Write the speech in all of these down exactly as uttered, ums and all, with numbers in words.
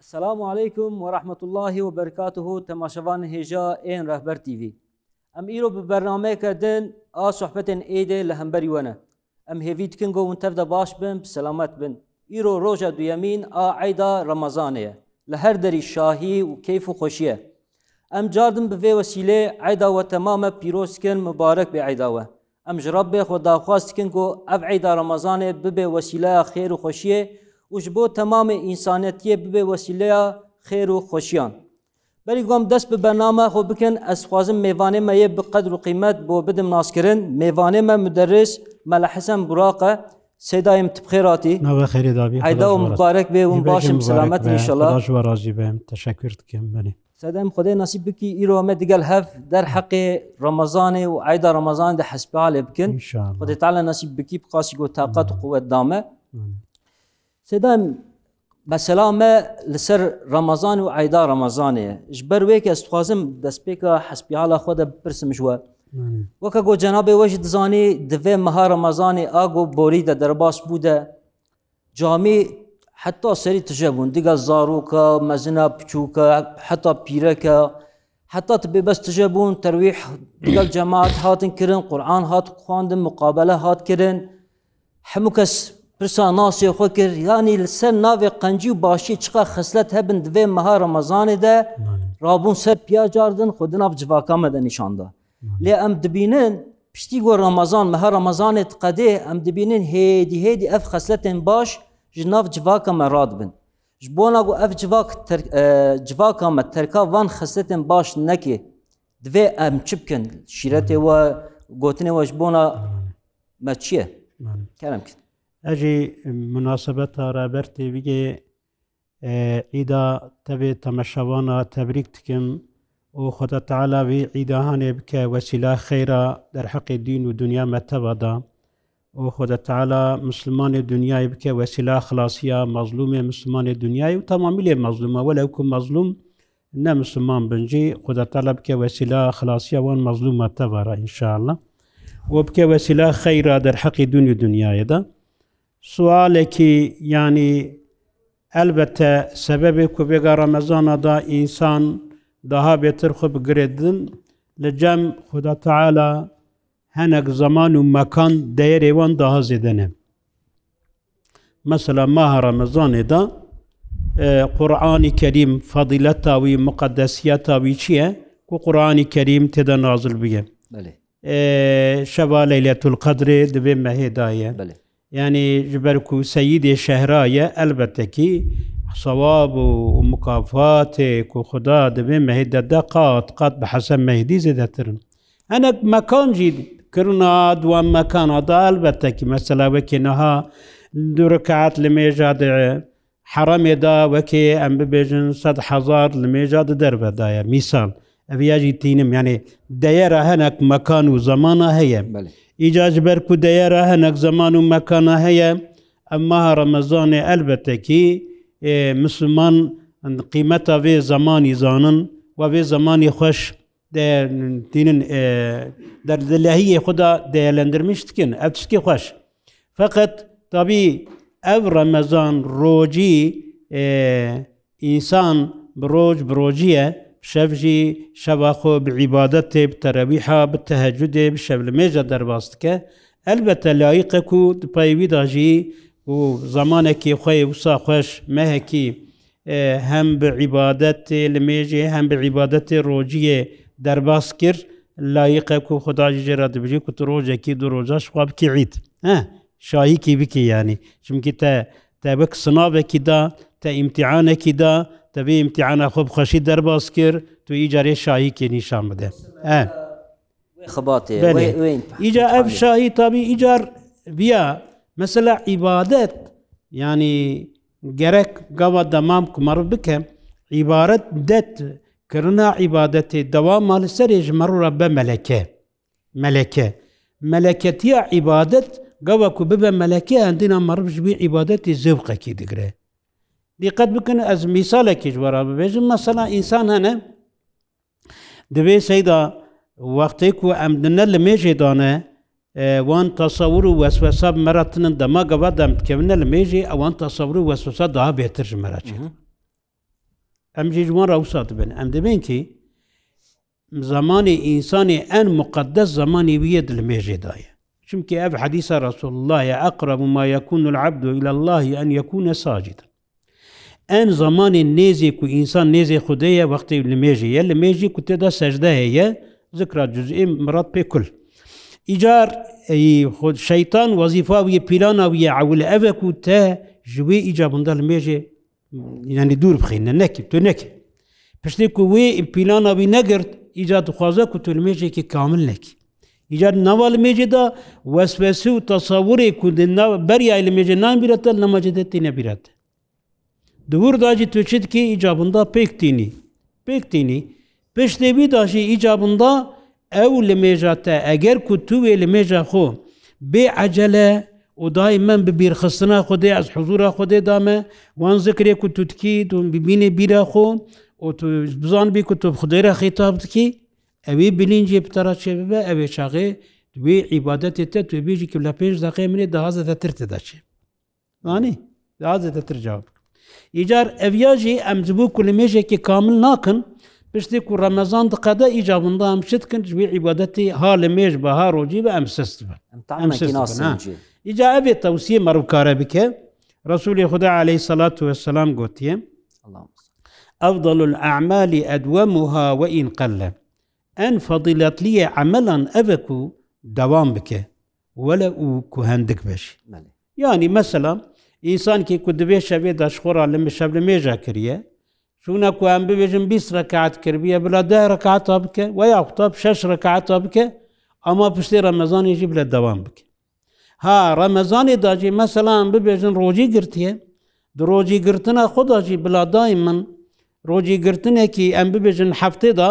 Esselamu aleykum ve rahmetullahi ve berekatuhu, temaşevanên hêja ên Rehber T V. Em îro bi bernameyeke din a sohbetên êdê li hemberî we ne. Em hêvî dikin ku hûn tev de baş bin, bi selamet bin. Îro roja duyemîn a eyda Remezanê ye. Li her derî şahî û keyf û xweşî ye. Em cardin bi vê wesîlê eyda we temame pîroz dikin, mibarek bê eyda we. Em ji Rebbê xwe daxwaz dikin ku ev eyda Remezanê bibe wesîleya xêr û xweşiyê û ji bo temamê însanetiyê bibe wesîleya xêr û xweşiyan. Berî ku em dest bi bername xwe bikin, ez dixwazim mêvanê me yê bi qedr û qîmet bo bidim naskirin. Mêvanê me muderris Mela Hesen Buraq e. Seyda em, tu bi xêr hatî. Nava xêrê dabî. Eyda we mibarek be, hûn baş in, bi selamet in înşallah. Xweda ji we razî be. Em teşekkür dikim. Belê. Seyda em, Xwedê nasîb bikî îro me digel hev derheqê Remezanê û eyda Remezanê de hesbihalê bikin. Înşallah. Xwedê Teala nasîb bikî, bi qasî ku taqat û quwet dame. Amin. Seyda em, mesela me li ser Remezan û eyda Remezanê ye. Ji ber wê ke ez dixwazim destpêka hesbihala xwe de bipirsim ji we. Amin. Weke ku cenabê we jî dizanî, di vê meha Remezanê a ku borî de derbas bû de, camî heta serî tije bûn. Digel zaroka, mezina, piçûka, heta pîreka, heta tibê bes tije bûn. Terwîh digel cemaat hatin kirin, Quran hat xwendin, muqabele hat kirin. Hemû kes pirsa nasê xwe kir. Yanî li ser navê qencî û başiyê çiqa xeslet hebin di vê meha Remezanê de, Belê. rabûn ser piya cardin, xwe di nav civaka me de nîşan da. Belê. Lê em dibînin, piştî ku Remezan, meha Remezanê diqedê, em dibînin hêdî hêdî ev xesletên baş ji nav civaka me radibin. Ji bona ku ev civak ter-, e, civaka me terka van xesletên baş neke, divê em çi bikin? Şîretê we, gotinê we ji bona me çi ye? Belê. Kerem kin. Ez jî munasebeta Rehber T V'yê, e, îda tevê temaşevana tebrîk dikim û Xweda Teala vî îda hanê bike wesîla xeyra derheqê dîn û dinya me teva da û Xweda Teala Mislimanê dinyayê bike wesîla xilasiya mazlûmê Mislimanê dinyayê û tamamî lê mazlûma, welew ku mazlûm ne Misliman bin jî, Xweda Teala bike wesîla xilasiya wan mazlûma teva re înşallah. Û bike wesîla xeyra derheqê dûn û dinyayê de. Sualekî, yanî, elbette sebebê ku vêga Remezana da însan daha bêtir xwe bigire din, li cem Xweda Teala henek zeman û mekan deyerê wan daha zêde ne. Mesela maha Remezanê de, e, Qur'anî Kerîm fadîleta wî, muqeddesiyeta wî çi ye? Ku Qur'anî Kerîm tê de nazil bûye. Belê. E, şeva Leyletul Qedrê di vê mehê de ye. Belê. Yanî ji ber ku Seyîdê Şehra ye, elbette kî sewab û, û mukafatê ku Xuda di vê mehê de de qat qat bi heseb mehê dî zêdetir in. Hinek mekan jî kirina di wan mekana de, elbette kî mesela wekî niha du rekaet limêja di heremê de wekî em bibêjin sed hezar limêja di derve de ye. Mîsal, ev ya jî tînim, yanî deyera hinek mekan û zemana heye. Belê. Îca ji ber ku deyera hinek zeman û mekana heye, ev maha Remezanê elbette kî, e, Misliman qîmeta vê zemanî zanin, we vê zemanî xweş de tînin, e, der, di lehiyê xwe de değerlendirmiş dikin. Ev tişkî xweş. Feqet tabî ev Remezan rojî, e, însan bi roj, bi rojî ye, şev jî şeva xwe bi îbadetê, bi terewîha, bi tehecudê, bi şevlimêja derbas dike. Elbette layîq e ku di payê wî de jî û zemanekî xwe yê wisa xweş, mehekî e, hem bi îbadetê limêjê hem bi îbadetê rojiyê derbas kir, layîq e ku Xuda jî jê re dibêje ku tu rojekî du roja ji xwe bikî îd. He, şahîkî bikî yanî. Çimkî te, te wek sinavekî da, te îmtihanekî da, te vê îmtihana xwe bi xweşî derbas kir, tu îcarê şahîkê nîşan bide. He. Wê xebatê, Belê. wê, wê Îca ev imtihanê. şahî tabî îcar viya mesela îbadet, yanî gerek gava demam ku meriv bike, îbaret det kirina îbadetê dewama li serê ji meriv re be meleke. Meleke. Meleketiya îbadet gava ku bibe meleke, endîna meriv ji wî îbadetê zewqekî digire. Dîqet bikin, ez mîsalekî ji we re bibêjim. Mesela însan hene, Divê seyda wextê ku em di ne limêjê de ne, e, wan tesewir û weswesa bi me re tinin, dema gava de em dikevine limêjê, ewan tesewir û weswesa daha bêhtir ji me re çêdikin. Mhm. Em jî ji wan re wisa dibin. Em dibin ki zemanê însanê en muqeddes zemanê wî yê di limêjê de ye. Çimkî ev hedîsa Resulullah ye, "Eqrebu ma yekunul abdu ilallahi en yekune saciden." En zemanê nêzê ku însan nêzê Xwedê ye, wextê limêjê ye. Limêjê ku tê de secde heye, zikra cuz'ê mirad pê kul. Îcar, ey, xwe-, şeytan wezîfa wî, plana wî ye ewil ev e ku te ji wê îcabinda limêjê, yanî dûr bixîne, nekî, tu nekî. Piştê ku wê plana wî negirt, îca dixwaze ku tu limêjekî kamil nekî. Îca di nava limêjê de weswesî û tesewurê ku di nav, beriyayê limêjê nayên bîra te, li limêjê de tîne bîra te. Di wir de jî tu çi dikî, îcabinda pêk tînî. Pêk tînî. Piştê wî de jî îcabinda ew limêja te, eger ku tu wê limêja xwe bê ecele û daîmen bi bîrxistina Xwedê, ez huzûra Xwedê de me, wan zikrê ku tu dikî, tu bibînî bîra xwe û tu bizanibî ku tu bi Xwedê re xîtab dikî, ewî bilincê bi te re çêbibe, ew ê çaxê wê îbadetê te tu bêjî ku li pênc deqeyê min ê daha zêdetir tê de çê. Zanî? Daha zêdetir cewab. Îcar eviya jî em ji bo ku limêjekê kamil nakin, piştê ku Remezan diqede, îcabinda em çi dikin? Ji wî îbadetê ha limêj be, ha rocî be, em sist dibin. Em Em tahmînekî sist dibin, nasin ha. Cî. Îca ev ê tewsiyê meriv kare bike. Resulê Xwedê aleyhissalatu vesselam gotiye, Allahumma salli. "Efdalul a'mali edwemuha ve in qelle." En fezîletliyê emelan ev e ku dewam bike. Wele û ku hendik be jî. Belê. Yanî mesela, însankî ku di vê şevê de ji xwe re lim-, şevlimêja kiriye, şûna ku em bibêjin bîst rekat kiriye, bila deh rekata bike, veya xwe şeş rekata bike, ama piştê Remezanê jî bila dewam bike. Ha, Remezanê de jî mesela em bibêjin rocî girtiye, di rocî girtina xwe de jî bila daîmen rocî girtinekî em bibêjin heftê de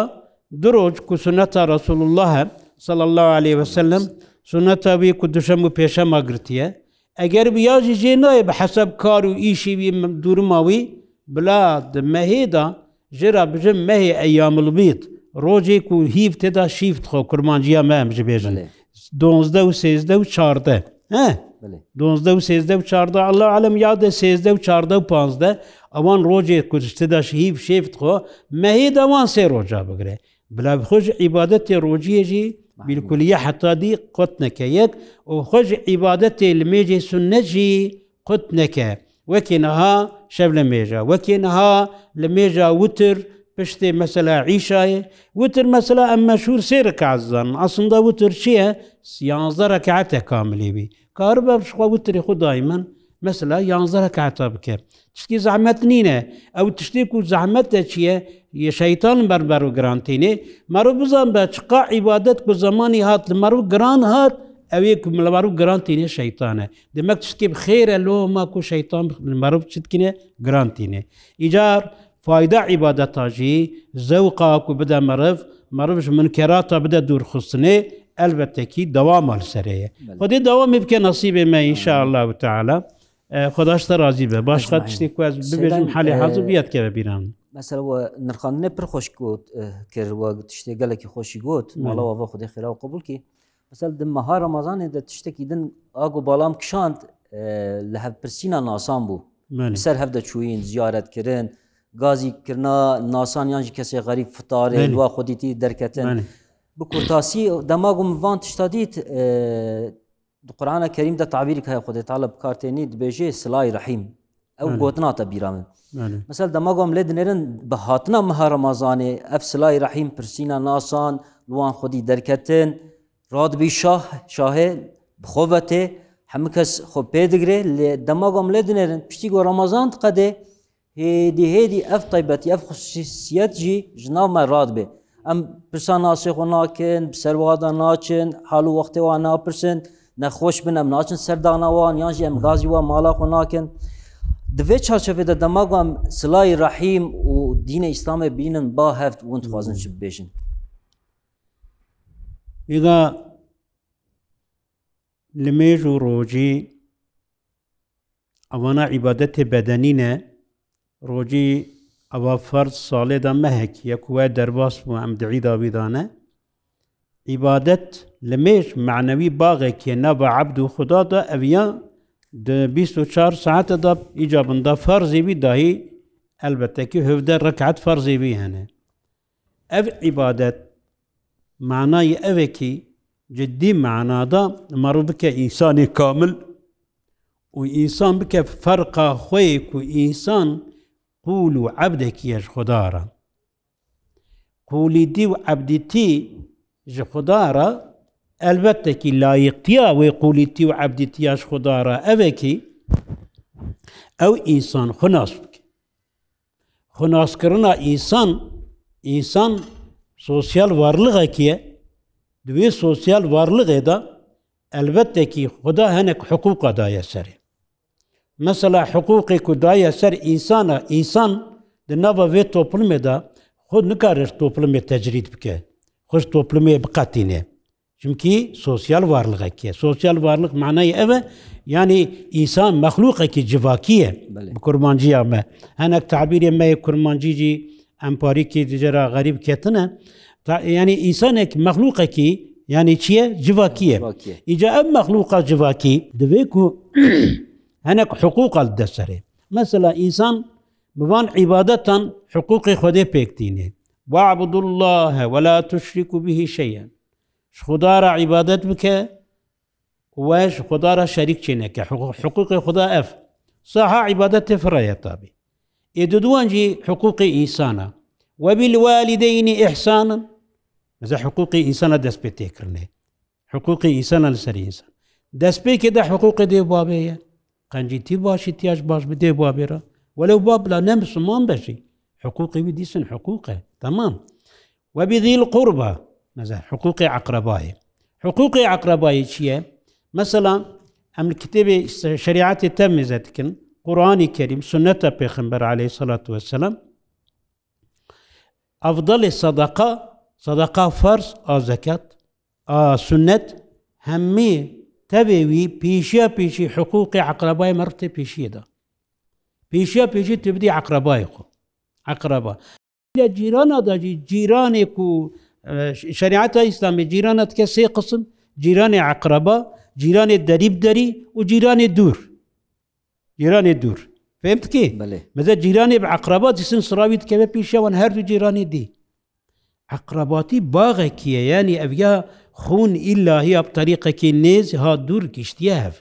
du roj ku suneta Resulullah e, sallallahu aleyhi ve sellem, suneta wî ku duşem û pêşema girtiye. Eger bi ya jî jê nayê bi hesab kar û îşî wî, duruma wî, bila di mehê de jê re bijin mehê eyyamul bîd, rojê ku hîv tê de şîv dixwe, kurmanciya me em jî bêjin. Belê. Donzdeh û sêzdeh û çardeh. He? Belê. Donzdeh û sêzdeh û çardeh, Allah alem ya de sêzdeh û çardeh û panzdeh, ewan rojê ku ji tê de hîv şêv dixwe, mehê de wan sê roja bigire. Bila xwe ji îbadetê rociyê jî Mahrum. Bîlkuliye heta dî qut neke yek û xwe ji îbadetê limêjê sunnet jî qut neke. Wekî niha şev limêja, wekî niha limêja witir piştê mesela îşayê. Witir mesela em meşhûr sê rekat zanin. Aslında witir çi ye? Yanzdeh rekate kamilî bî. Karibe ji xwe witirê xwe daîmen mesela yanzdeh rekata bike. Tiştkî zehmet nîne. Ew tiştê ku zehmet e çi ye? Yê şeytan li ber, ber giran tînê. Meriv bizan be çiqa îbadet ku zemanî hat li meriv giran hat, ew ê ku li meriv giran tînê şeytan e. Demek tiştkê bi xêr e lo ma ku şeytan li meriv çi dikine, giran tînê. Îcar fayda îbadeta jî, zewqa ku bide meriv, meriv ji munkerata bide dûrxistinê, elbette kî dewama li serê ye. Belê. Xwedê dewamê bike nesîbê me, Amîn. Înşaallahu Teala. E, Xweda ji te razî be. Başqa Ecmaîn. Tiştê ku ez Seydan, bibêjim, halê e, hazir viya dikeve bîra min. Mesela we nirxandinê pir xweş got, e, kir, we tiştê gelekî xweşî got. Belê. Mala we ve Xwedê xêra we qebûl kî. Mesela di meha Remezanê de tiştekî din a ku balam kişand, e, li hevpirsîna nasan bû. Belê. Bi ser hev de çûyîn, ziyaret kirin, gazî kirina nasan yan jî kesê xerîb fitarê, Belê. Li wa xwedîtî derketin. Belê. Bi kurtasî dema ku min van tişta dît, e, di Qur'ana Kerîm de tabîrek heye Xwedê Teala bi kar tênî, dibêjê silay rehîm. Ew Belê. Gotina te bîra min. Belê. Mesela dema ku em lê dinêrin bi hatina meha Remezanê, ev silay rehîm pirsîna nasan, li wan xwedî derketin, radibî şah, şahê bi xwe ve tê, hemû kes xwe pê digire, lê dema ku em lê dinêrin, piştî ku Remezan diqedê, hêdî hêdî ev taybetî, ev xusûsiyet jî ji nav me radibe. Em pirsa nasê xwe nakin, bi ser wa de naçin, hal û wextê wa napirsin, nexweş bin em naçin ser dana wan, yan jî em gazî wa mala xwe nakin. Di vê çarçovê de dema ku em silayî rehîm û dînê Îslamê bînin ba hev, hûn dixwazin çi bibêjin? Vêga limêj û rojî evana îbadetê bedenî ne, rojî eva ferz salê de mehekî ye ku we derbas bû, em di îda wî de ne. Îbadet limêj manewî baxekî ye nava ebd û Xuda de, ev ya di bîst û çar saete de îcabinda ferzê wî dahî Elbette ki hevdeh rekat ferzê wî hene. Ev îbadet manayê evekî cidî manada meriv bike însanê kamil û însan bike ferqa xwe yê ku însan qûl û ebdekî ye ji Xuda re. Qûlîtî û ebdîtî ji Xuda re, elbette kî layiqtiya wê qûlîtî û ebdîtiya ji Xuda re evekî ew însan xwe nas bike. Xwenaskirina însan, însan sosyal varlixekî ye. Di wê sosyal varlixê de elbette kî Xuda hinek hiqûqa daye serê. Mesela hiqûqê ku daye ser însana, însan di nava vê toplumê de xwe nikare ji toplumê tecrîd bike, xwe ji toplumê biqetîne. Çimkî sosyal varlixekî ye. Sosyal varlix manayê ev e, yanî însan mexlûqekî civakî ye. Belê. Bi kurmanciya me. Hinek tabîrê me yê kurmancî jî emparîkî di jê re xerîb ketine. Ta, yanî însanek mexlûqekî, yanî çi ye? Civakî ye. Civakî ye. Îca ev mexlûqa civakî divê ku hinek hiqûqa li dest serê. Mesela însan bi van îbadetan hiqûqê Xwedê pêk tîne. "Wa'budullahe ve la tuşriku bihi şey'en." Ji Xuda re îbadet bike û we ji Xuda re şerîk çêneke. Hiqû-, hiqûqê Xuda ev. Saha îbadetê fira ye tabî. Ê diduwan jî hiqûqê însana. "Ve bil walideynî ihsanan." Mesela hiqûqê însana dest pê tê kirine. Hiqûqê însana li ser însan. Destpêkê de hiqûqê dê û babê ye. Qencîtî başî tiya ji baş bi dê û babê re. Welew bab bila ne misliman be jî. Hiqûqê wî dîsin hiqûq e. Temam. "Ve bi zîl qurba." Mesela hiqûqê eqrebayê. Hiqûqê eqrebayê çi ye? Mesela em li kitêbê şerîetê tev mêze dikin. Quranê Kerîm, sunneta Pêxember aleyhisselatu vesselam. Efdalê sadaqa, sadaqa farz, a zekat, a sunnet, hemî tevê wî pêşiya pêşî hiqûqê eqrebayê meriv tê pêşiyê de. Pêşiya pêşî tu bidî eqrebayê xwe. Eqreba. Lê cîrana de jî, cîranê ku, e, ş-, şerîeta Îslamê cîrana dike sê qisim, cîranê eqreba, cîranê derî bi derî û cîranê dûr. Cîranê dûr. Fêm dikî? Belê. Mesela cîranê bi eqreba dîsin sira wî dikeve pêşiya wan her du cîranê dî. Eqrebatî baxekî ye, yanî ev ya xûn îllahî ya bi terîqekî nêz ha dûr giştiye hev.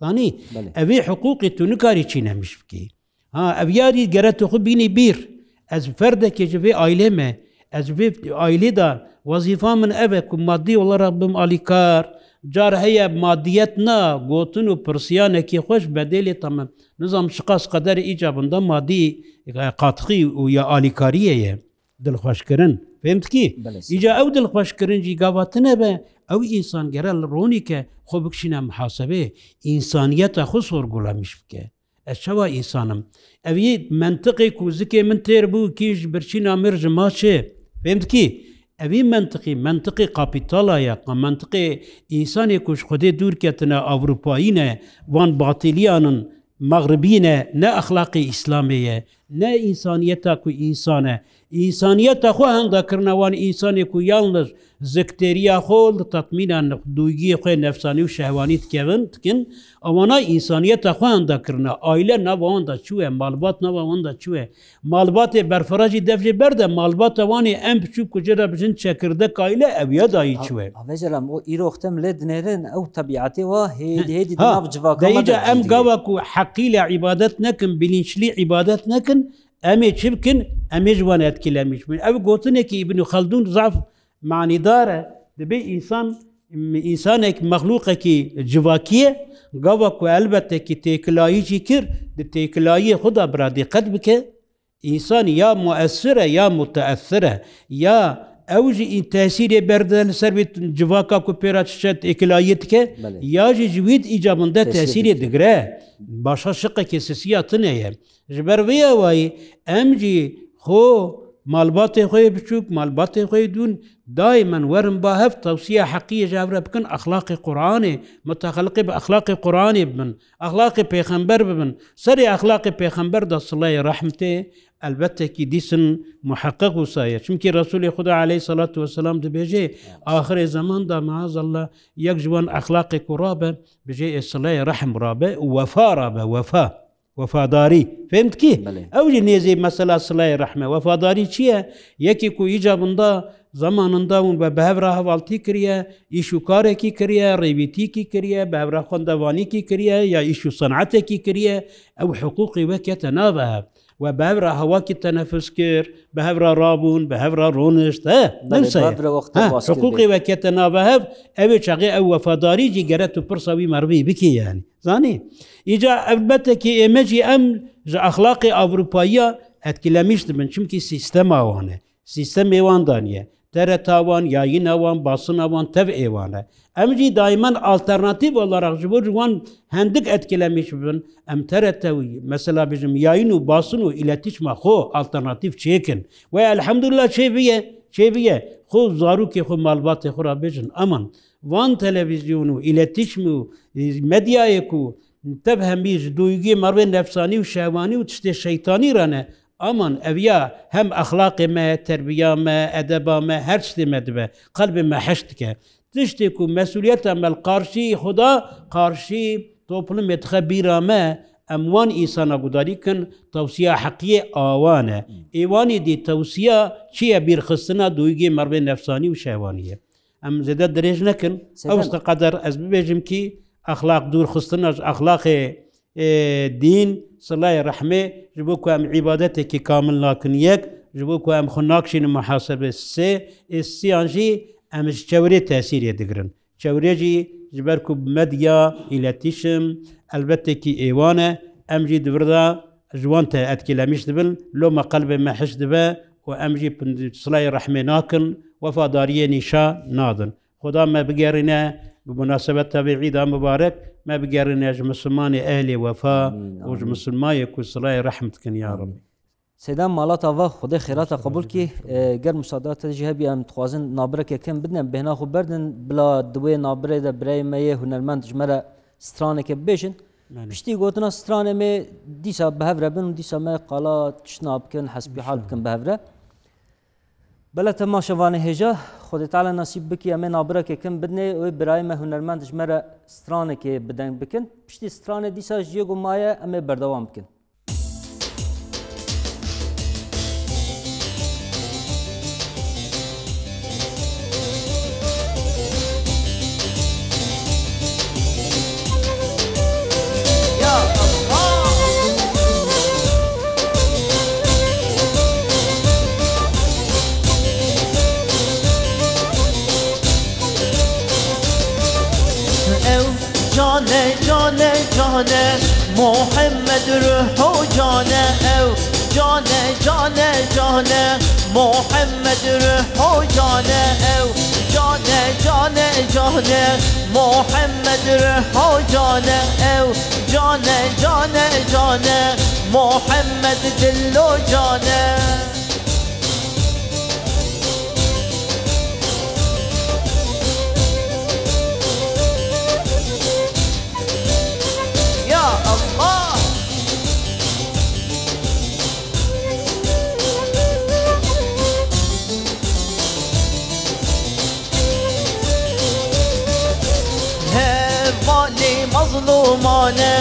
Zanî? Belê. Ev ê hiqûqê tu nikarî çînemiş bikî. Ha, ev yarî gere tu xwe bînî bîr. Ez ferdekê ji vê ailê me. Ez ji vê ailê de wezîfa min ev e ku madî olarak bim alîkar. Car heye madiyet na, gotin û pirsiyanekî xwe ji bedelê tamam. Nizam şiqas qederê îcabinda madî, e, qatixî û ya alîkariyê ye. Dilxweşkirin. Fêm dikî? Belê, sir. Îca ew dilxweşkirin jî gava tine be, ew însan gere li ronî ke xwe bikişîne muhasebê, însaniyeta xwe sorgulemiş bike. Ez çawa însan im? Ev yê mentiqê ku zikê min têr bû, kî ji birçîna mir ji ma çi? Fêm dikî? Ev yê mentiqî, mentiqê kapîtala ye, mentiqê însanê ku ji Xwedê dûr ketine, Ewropayî ne, van batîliyan in, mexribî ne, ne exlaqê Îslamê ye, ne însaniyeta ku însan e. Însaniyeta xwe henda kirine wan însanê ku yalniz ziktêriya xwe li tetmîna dûyiyê xwe nefsanî û şehwanî dikevin, dikin, ewana însaniyeta xwe henda kirine. Aile nava wan de çû ye, malbat nava wan de çû ye. Malbatê berfira jî dev jê berde, malbata wan ê em biçûk ku jê re bijin çekirdek aile ew ya dayî çû ye. Avê Celam, o îro wextem lê dinêrin, ew tebîetê wa hêdî hêdî di nav civaka me de. Ha, de îca em gava ku heqîle îbadet nekin, bilinçlî îbadet nekin, em ê çi bikin? Em ê ji wan etkîlemîş bin. Ev gotinekî Îbnî Xeldûn zaf manîdar e. Dibê însan, însanek, mexlûqekî civakî ye. Gava ku elbettekî têkilayî jî kir, di têkilayiyê xwe de bira dîqet bike. Însan ya muessir e, ya muteessir e. Ya ew jî tesîrê berde li ser wê civaka ku pê re çi têkilayî dike, belê, ya jî ji wî îcabinde tesîrê digire. Başa şiqekê sisiya tune ye. Ji ber vê yawayî em jî xwe, malbatê xwe yê biçûk, malbatê xwe yê dûn, daîmen werin ba hev tewsiya heqî yê ji hev re bikin, exlaqê Qur'anê, mutexeliqê bi exlaqê Qur'anê bibin, exlaqê pêxember bibin. Serê exlaqê pêxember de sileyê rehm tê, elbettekî dîsin muheqeq wisa ye. Çimkî Resûlê Xuda aleyhisselatu vesselam dibêje, axirê zeman de maazallah yek ji wan exlaqê ku rabe, bijê ê sileyê rehm rabe û wefa rabe, wefa. Wefadarî. Fêm dikî? Belê. Ew jî nêzî mesela silayê rehme. Wefadarî çi ye? Yekî ku îca winda, zamanında hûn ve bi hev re hevaltî kiriye, îş û karekî kiriye, rêvîtîkî kiriye, bi hev re xwendevanîkî kiriye ya îş û senatekî kiriye, ew hiqûqê we kete nava hev. We bi hev re hewakî tenefus kir, bi hev re rabûn, bi hev re ronişt, he? Belê, bi hev re wextê baş kir. Hiqûqê we kete nava hev, ew ê çaxê ew wefadarî jî gere tu pirsa wî merivî bikî yani. Zanî? Îca elbettekî ême jî em ji exlaqê Ewropayiya etkilemîş dibin, çimkî sîstema wan e. Sîstemê wan daniye. Tereta wan, yayîna wan, basina wan tev ê wan e. Em jî daimen alternatîf olarak ji bo ji wan hendik etkilemîş bibin. Em terete û mesela bijim yayîn û basin û îletîşma xwe alternatîf çêkin. Ve elhamdulillah çêbiye, çêbiye. Xwe zarokê xwe malbatê xwe ra bêjin. Aman van televîzyon û îletîşm û, e, medyayê ku tev hemî ji duyguê mervê nefsanî û şehwanî û tiştê şeytanî re ne. Aman ev ya hem exlaqê me, terbiya me, edeba me, her tiştê me dibe. Qelbê me heş dike. Tiştê ku mesuliyeta me li qarşî Xuda, qarşî toplumê dixe bîra me, em wan însana gudarî kin, tewsiya heqiyê awan e. Ê wanî dî tewsiya çi ye? Bîrxistina duyguê mervê nefsanî û şehwanî ye. Em zêde dirêj nekin. Ew Seyda, qeder ez bibêjim kî exlaq dûrxistina ji exlaqê, e, dîn, silayê rehmê, ji bo ku em îbadetekî kamil nakin yek, ji bo ku em xwe nakişînin muhasebe sê, ê siyan jî em ji çewrê tesîrê digirin. Çewrê jî ji ber ku medya, îletîşim, elbettekî êwan e, em jî di vir de ji wan te etkilemîş dibin, loma qelbê me hiş dibe û em jî pund-, silayê rehmê nakin, wefadariyê nîşa nadin. Xuda me bigerîne bi munasebeta vê îda mibarek, me bigerîne ji misilmanê ehlê wefa Amîn, û ji amîn. Misilmayê ku silayê rehm dikin ya Amîn. Rebî. Seyda malata va Xwedê xêrata qebûl kî, e, ger musada te jî hebî em dixwazin nabireke kem bidin, em bêhna xwe berdin, bila di wê nabirê de birayê me yê hunermend ji me re straneke bibêjin. Belê. Piştî gotina stranê me dîsa bi hev re bin û dîsa me qala tiştna bikin, hesbîhal bikin bi hev re. Bela temaşevanê hêja, Xwedê Teala nasîb bikî em ê nabireke kin bidinê, wê birayê me hunermend ji me re stranekê bi deng bikin. Piştî stranê dîsa ji yê ku maye em ê berdewam bikin. Ew cane, cane, cane, Muhammed ruho cane, ew cane, cane, cane, Muhammed ruho cane, ew cane, cane, cane, Muhammed ruho cane, ew cane, cane, cane, Muhammed dillo cane. Ya Allah! Hevalê mezlûmane,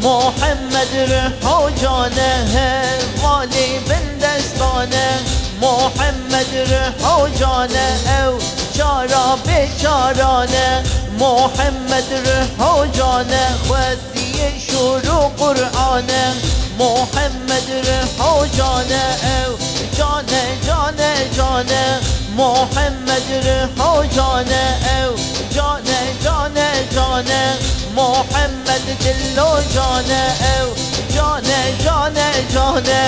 Muhammed ruho cane, hevalê bindestane, Muhammed ruho cane, ew çara bêçarane, Muhammed ruho cane, xwediyê şûr û Qur'ane, Muhammed ruho cane, ew cane, cane, cane, Muhammed ruho cane, ew cane, cane, cane, Muhammed dillo cane, ew cane, cane, cane,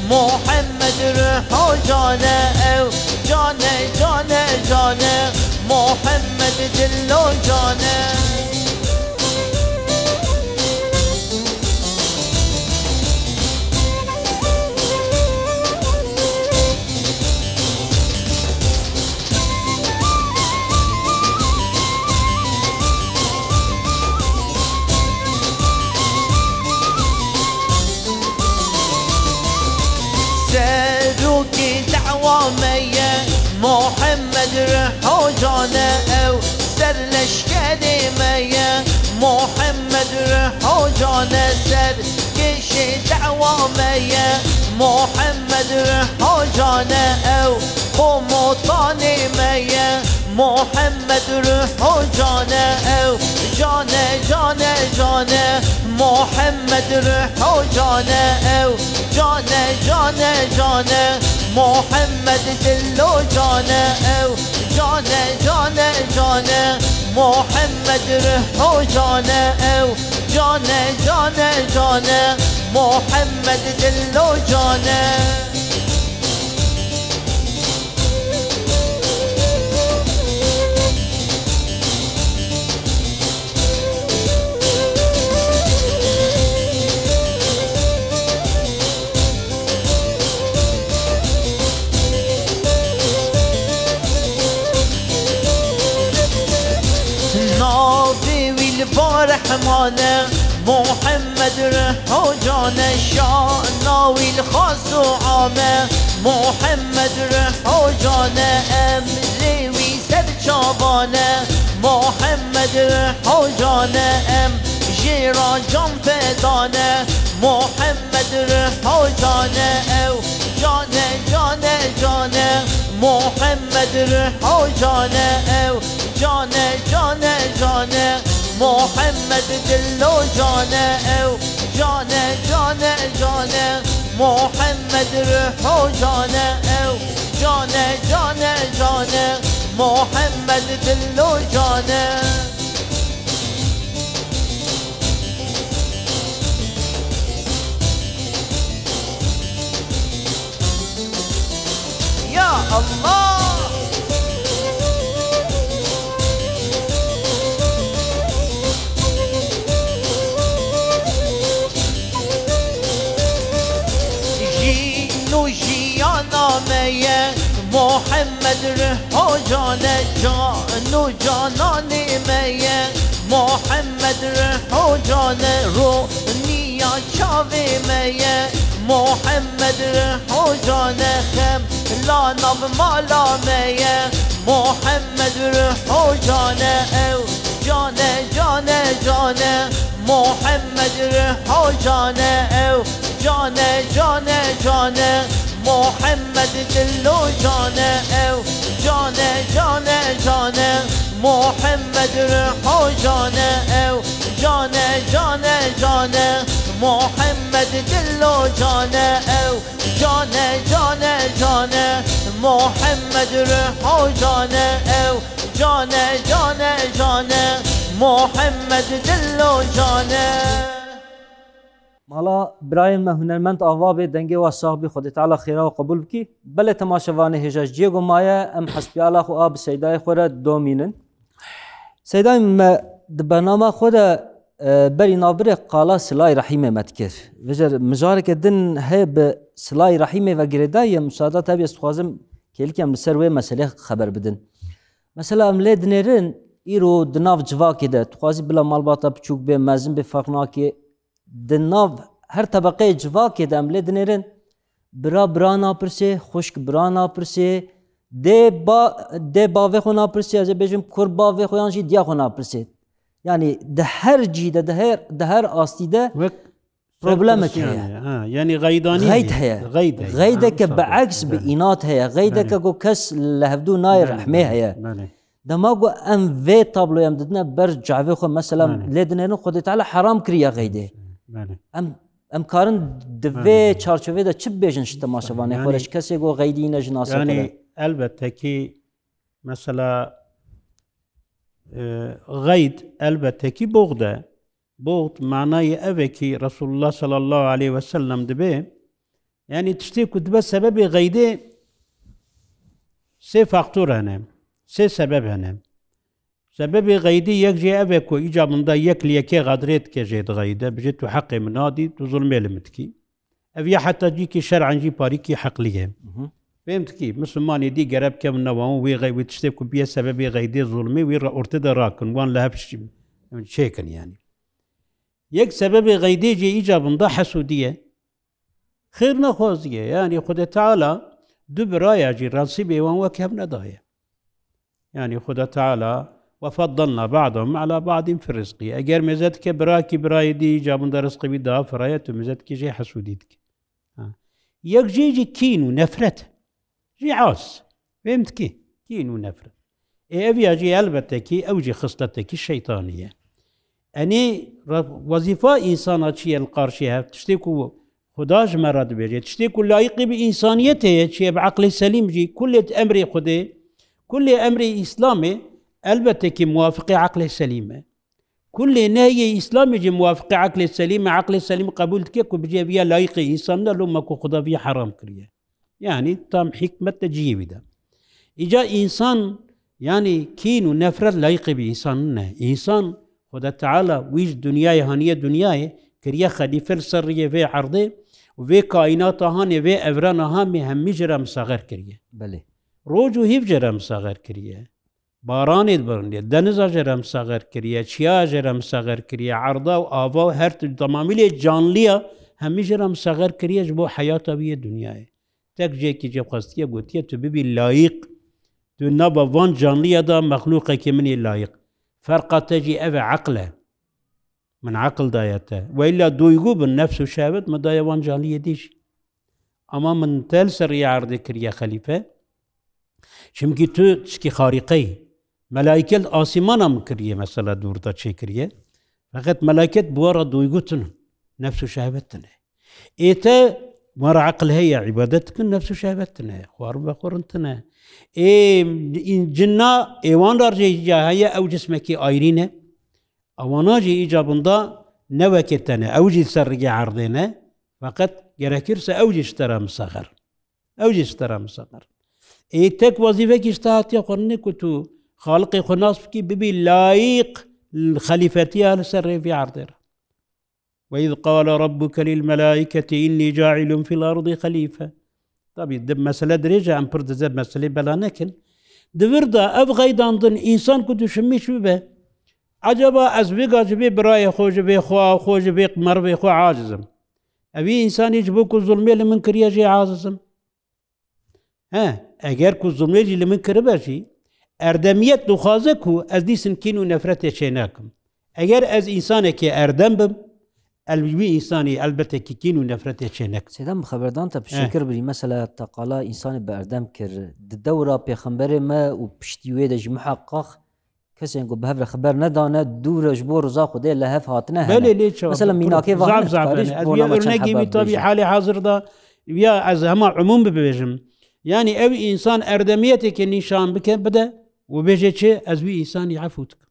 Muhammed ruho cane, ew cane, cane, cane, Muhammed dillo cane. Serokê dawa me ye, Muhammed ruho cane, ew serleşkerê me ye, Muhammed ruho cane, serkêş Dê dawa me ye, Muhammed ruho cane ew, komutanê me ye, Muhammed ruho cane ew, cane, cane, cane, Muhammed ruho cane ew, cane, cane, cane, Muhammed dilo cane ew, cane, cane, cane, Muhammed ruho cane ew, cane, cane, cane, Muhammed dilo cane. Navê wî li ba rehman e, Muhammed ruho cane, şana wî li xas û am e, Muhammed ruho cane, emrê wî ser çavan e, Muhammed ruho cane, em jê re can feda ne, Muhammed ruho cane ew, cane, cane, cane, Muhammed ruho cane ew, cane, cane, cane, Muhammed dilo cane ew, cane, cane, cane, Muhammed ruho cane ew, cane, cane, cane, Muhammed dilo cane. Ya Allah! Jîn û jiyana me ye, Muhammed ruho cane, can û cananê me ye, Muhammed ruho cane, rûniya çavê me ye, Muhammed ruho cane, xem la nav mala me ye, Muhammed ruho cane ew, cane, cane, cane, Muhammed ruho cane ew, cane, cane, cane, Muhammed dilo cane ew, cane, cane, cane, Muhammed ruho cane ew, cane, cane, cane, Muhammed dilo cane ew, cane, cane, cane, Muhammed ruho cane ew, cane, cane, cane, Muhammed dilo cane. Mala birayên me hunermend ava bê, dengê we sax bî, Xwedê Teala xêra we qebûl bikî. Belê temaşevanê hêja ji ciyê ku maye, em hespiyala xwe a bi Seydayê xwe re domînin. Seydayê me di bernama xwe de, e, berî navbirê qala Silayê Rehîmê me dikir. Vêca mijareke din heye bi Silayê Rehîmê ve girêdayî ye, musada te bî ez dixwazim kêlikî em li ser wê meselê xeber bidin. Mesela em lê dinêrin, îro di nav civakê de, tu xwazî bila malbata biçûk bê, mezin bê, ferq nake, di nav her tebeqeyê civakê de em lê dinêrin, bira bira napirsê, xwişk bira napirsê, dê ba-, dê bavê xwe napirsê, ez ê bêjim kur bavê xwe yan jî diya xwe napirsê. Yanî di her cî de, di her, di her astî de Wek problemek ser heye. Kursiyane. Ha, yanî xeydanî Xeyd heye. Xeyd heye. Xeydeke Ha, bi eks, bi Belê. Înat heye. Xeydeke Belê. ku kes li hevdû nayê Belê, rehmê belê, heye. belê. Dema ku em vê tabloyê em didine ber cavê xwe, mesela Belê. lê dinêrin Xwedê Teala heram kiriye xeydê. Belê. Em, em karin di Belê. vê çarçovê de çi bibêjin ji temaşevanê xwe re, Yanî, ji kesê ku xeydî ne ji nasê xwe yanî re? elbette ki mesela, e, xeyd elbette ki boxd e. Boxd manayê ev e ki Resulullah sallallahu aleyhi ve sellem dibe, yanî tiştê ku dibe sebebê xeydê sê faktor hene, sê sebeb hene. Sebebê xeydê yek jê ev e ku îca min da yek li yekê xedrê dike jê dixeyde, bijê tu heqê min nadî, tu zulmê li min dikî. Ev ya heta cîkî şer'an jî parîkî heqlî ye. Mhm. Fêm dikî, Mislimanê dî gere bikevin nava wan, wê xey-, wê tiştê ku biye sebebê xeydê zulmê, wê re orte de rakin, wan li hev çi-, çêkin yanî. Yek sebebê xeydê jê îca bin da hesûdî ye. Xêr nexwazî ye. Yanî Xwedê Teala du biraya jî resîbê wan wek hev nedaye. Yanî Xwedê Teala وفضلنا بعضهم على بعض في الرزق. Eger mêze dike birakî birayê dî, îca bunda rizqê wî daha firaya, tu mêze dikî jê hesûdî dike. Ha. Yek jê jî kîn û nefret. Jî az. Fêm dikî? Kîn û nefret. Ê ev ya jî elbette kî ew jî xisletekî şeytanî ye. Enê re-, wezîfa însana çi ye li qarşî hev? Tiştê ku Xuda ji me re dibêje, tiştê ku layiqî bi însaniyetê ye, çi ye bi eqlê selîm jî, kulê emrê Xwedê, kulê emrê Îslamê, elbette kî muwafiqê eqlê selîm e. Kulê nehyê Îslamê jî muwafiqê eqlê selîm e, eqlê selîm qebûl dike ku bijê viya layiqê însan ne, loma ku Xuda viya heram kiriye. Yanî tam hikmet de cihê wî de. Îca însan, yanî kîn û nefret layiqê bi însan ne. Însan, Xuda Teala wî ji dinyayê haniye dinyayê, kiriye xelîfe li ser riyê vê erdê û vê kaînata hanê, vê evrana hamê hemî jê re misaxer kiriye. Belê. Roj û hîv jê re misaxer kiriye. Baranê dibirindê, deniza jê re misaxer kiriye, çiya jê re misaxer kiriye, erda û ava û her tu-, temamîlê canliya hemî jê re misaxer kiriye ji bo heyata wî yê dinyayê. Tek cihekî jê xwestiye, gotiye, tu bibî layiq, tu nava van canliya de mexlûqekî min ê layiq. Ferqa te jî ev e, eql e. Min eql daye te. Ve illa duygu bin, nefs û şehwet min daye van canliyê dî jî. Ama min te li ser riyê erdê kiriye xelîfe. Çimkî tu tişkî xarîqe yî. Melaîke li asîmana min kiriye, mesela dûr de çêkiriye. Feqet melaîket bi we re duygu tune. Nefs û şehwet tune. Ê te we re eql heye, îbadet dikin, nefs û şehwet tune. Xwarin vexwarin tune. Ê cinna, ê wan re jî heye, ew cismekî ayrî ne. Ewana jî îca bunda ne wekê te ne. Ew jî li ser riyê erdê ne. Feqet gerekirse ew jî ji te re misaxer. Ew jî ji te re misaxer. Ê tek wezîfekî ji te hatiye xwarinê ku tu Xaliqê xwe nas bikî, bibî layiq xelîfetiya li ser rê vî erdê re. Ve iz qale rabbuke lil melaiketi inni cailun fil ardi xelife. Tabî, di mesele dirêj e, em pir dize meselê bela nekin. Di vir de ev xeydandin, însan ku duşimîş bibe, ecaba ez vêga ji vê birayê xwe, ji vê xwe, xwe, ji vê merivê xwe aciz im. Evî însanî ji bo ku zulmê li min kiriye jê aciz im. He, eger ku zulmê jî li min kiribe jî, erdemiyet dixwaze ku ez dîsin kîn û nefretê çê nekim. Eger ez însanekî erdem bim, el wî însanî elbette kî kîn û nefretê çê nekim. Sêdan, bi xeberdan te pişekir birî, mesela te qala însanê bi erdem kir. Di dewra pêxemberê me û piştî wê de jî miheqaq kesên ku bi hev re xeber nedane, dû re ji bo riza Xwedê li hev hatine hene. Belê, lê çawa? Mesela mînakê van zaf, zaf hene. Ez vê örnekê wî tabî halê hazir de, ya ez hema umûm bibêjim. Yanî ew însan erdemiyeteke nîşan bike, bide û bêje çi, ez wî însanî efû dikim.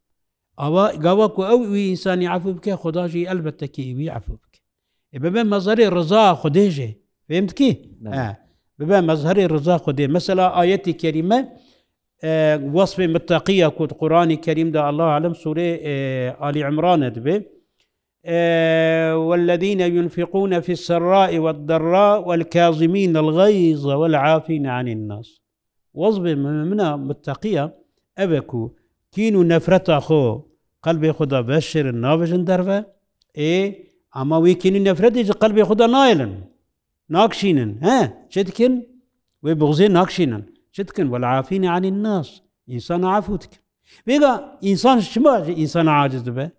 Awa, gava ku ew wî însanî efû bike, Xuda jî elbette ki wî efû bike. Ê bibe mezherê riza Xwedê jê. Fêm dikî? Belê. He. Bibe mezherê riza Xwedê. Mesela ayetê kerîme, e, wesfê muteqiya ku di Qur'anê Kerîm de, Allahu alem, sûrê, e, Ali Imran e dibe. E, "Wellezîne yunfiqûne fis-serrâi wed-derrâ wel-kâzimînel-gayze wel-afîne anin-nas." Wezfê mumina muteqiya ev e ku kîn û nefreta xwe qelbê xwe de veşêrin, navêjin derve. Ê, ama wê kîn û nefretê ji qelbê xwe de nayelin. Nakşînin. He, çi dikin? Wê buxzê nakşînin. Çi dikin? Wel afîne anin nas. Însana efû dikin. Vêga însan ji çima ji însana aciz dibe?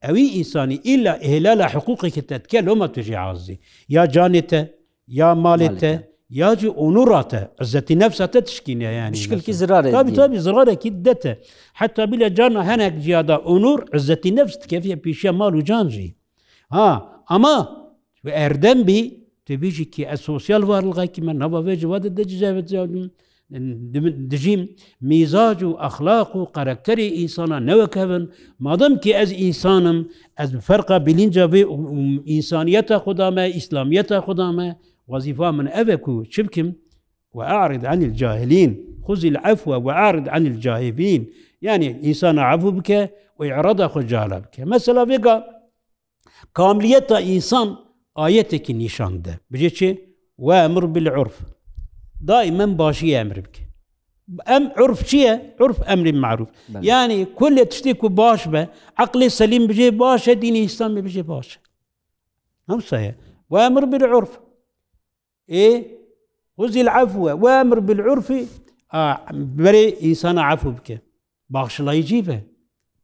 Ewî însanî îlla îhlala hiqûqekî te dike, loma tu jê aciz î. Ya canê te, ya malê te, ya jî onûra te, izzetî nefsa te tişkîne yanî. Bi şikilkî zirarê. Tabî, tabî, zirarekî dide te. Heta bîle cana henek ciya da onûr, izzetî nefs dikeve pêşiya mal û can jî. Ha, ama tu erdem bî, tu bêjî ki ez sosyal varlixekî me, nava vê civadê de cizeve-, di-, dijîm, mîzac û exlaq û karakterê însana ne wek hev in. Madem ki ez însan im, ez bi ferqa bilînca vê û, û însaniyeta xwe da me, îslamiyeta xwe da me, wezîfa min ev e ku çi bikim? Ve a'rid anil cahilîn. Xuzil efwe ve a'rid anil cahilîn. Yanî însana efû bike û îrada xwe cala bike. Mesela vêga Kamiliyeta însan ayetekî nîşan dide. Bijê çi? Ve emir bil urf. Daîmen başiyê emir bike. Em urf çi ye? Urf emrî marûf. Belê. Yanî kulê tiştê ku baş be, eqlê selîm bijê baş e, dînê Îslamê bijê baş e. Hemsa ye. Ve emir bil urf. Ê, xuzil efwe ve emir bil urfi, a, berê însana efû bike. Baxşilayîcî be.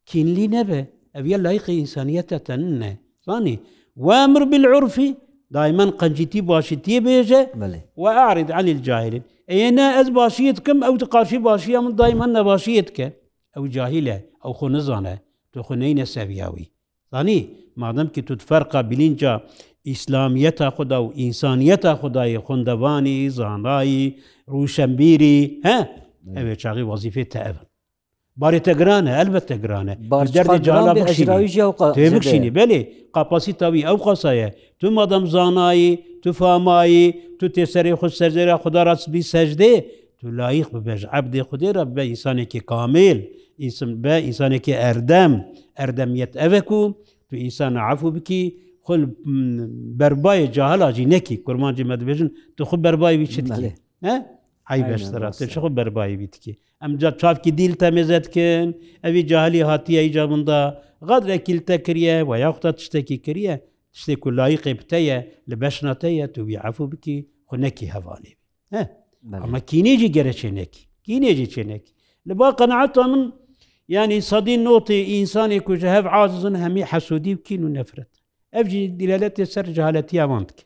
Kînlî nebe. Ev ya layîqê însaniyeta te nine. Zanî? We'mur bil urfi, daimen qencîtî başîtiyê bêje. Belê. Ve a'rid anil cahilin. Eye ne ez başiyê dikim, ew di qarşî başiya min daimen nebaşiyê dike. Ew cahil e, ew xwe nizane. Tu xwe neyne seviya wî. Zanî? Madem ki tu di ferqa bilînca îslamiyeta xwe da û însaniyeta xwe da yê xwendevanî, zanayî, rûşenbîrî, he? Belê. Ev ê çaxî wezîfê te ev in. Barê te giran e, elbet te giran e. Bar Tu derdê çiqas giran cahila be, bikşînî. ecra wî jî ew qa-, Tê jê de. bikşînî, belê. Kapasita wî ew qasa ye. Tu madem zanayî, tu famayî, tu tê serê xwe serzêra Xuda ra bî secdê, tu layîq bibe ji ebdê Xwedê re bibe însanekî kamil, însan, be însanekî erdem. Erdemiyet ev e ku tu însana efû bikî, xwe li, m, berbayê cahila jî nekî. Kurmancî me dibêjin, tu xwe berbayê wî çi dikî? Belê. He? Eyb Aynen, e ji te ra, rast tu e. çi xwe berbayê wî dikî? Em ca çavkî dîl temêze dikin, evî cahilî hatiye îca min da, xadrekî li te kiriye, we yaxuta tiştekî kiriye, tiştê ku layîqê bi te ye, li beşna te ye, tu wî efû bikî, xwe nekî hevalê wî. He? Belê. Ama kînê jî gere çênekî. Kînê jî çênekî. Li ba qenaeta min, yanî sedî notê însanê ku ji hev aciz in hemî hesûdî û kîn û nefret. Ev jî dîlaletê ser cehaletiya wan dike.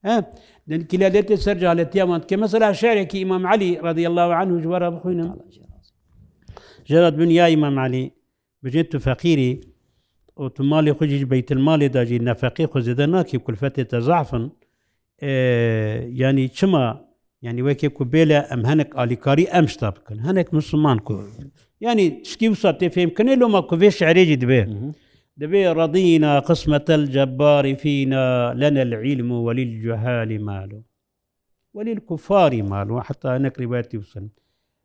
He? Din dîlaletê ser cehaletiya wan dike. Mesela şe'rekî Îmam Elî radiyallahu anhu ji we re bixwînim. Jera dinya Îmam Elî. Bijê tu feqîrî û tu malê xwe jî ji beytilmalê de jî nefeqê xwe zêde nakî, kulfetê te zaf in. Ee, yanî çima? Yanî wekê ku bêle em henek alîkarî em ji te bikin. Henek Misliman ku. Yanî tiştî wisa tê fêhmkirinê, loma ku vê şi'rê jî dibe. Hı hı. Dibe, "Redîna qismetel cebbari fîna, lenel ilmu welil cuhali malu. Welil kufari malu." Heta hinek rîwayetî wisa.